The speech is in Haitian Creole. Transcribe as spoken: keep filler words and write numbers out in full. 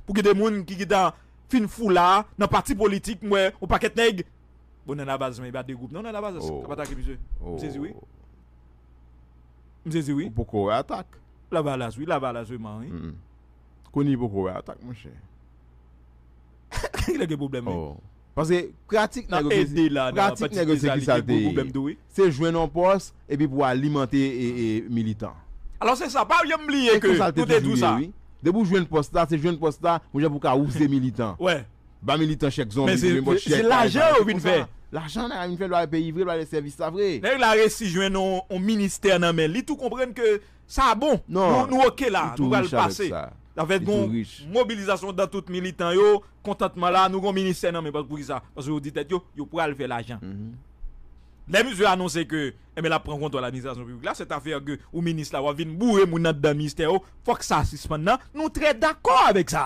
pou gen de moun ki gentan fin foula nan pati politik, m wè yon pakèt nèg. Bon, nan labaz, men pa de gwoup. Non, nan labaz, oh, k ap atake misye. M sezi, wi. M sezi, wi. Ou poko wè atak. Lavalas, wi, lavalas, wi, man, wi. Koni poko wè atak, monchè. Ki lè gen pwoblèm, wi. Paske pratik nèg yo, pratik nèg yo se ki sa l te ye. Se jwenn yon pòs epi pou alimante e, e militan. Alò se sa, pa janm bliye ke nou te di w sa. Depi w jwenn pòs la, se jwenn pòs la, monchè, pou ka wouze militan. Wè. Ba militan chèk zonbi, se, se lajan yo vin fè. Lajan nèg la vin fè, l ba peyi vre, l ba sèvis la vre. Nèg la resi jwenn yon, yon ministè nan men, li tou konprann ke sa bon. Non, nou, nou oke la, nou pral pase. Sa fè gon mobilizasyon dan tout militan yo, kontantman la, nou gon ministè nan men, pou ki sa? Paske yo di tèt yo, yo pral fè lajan. Lè misye anonse ke, enben, l ap pran kontwòl administrasyon piblik la, sètafè ke ou minis la, w ap vin boure moun anndan ministè yo, fòk sa sispann nan, nou trè dakò avèk sa.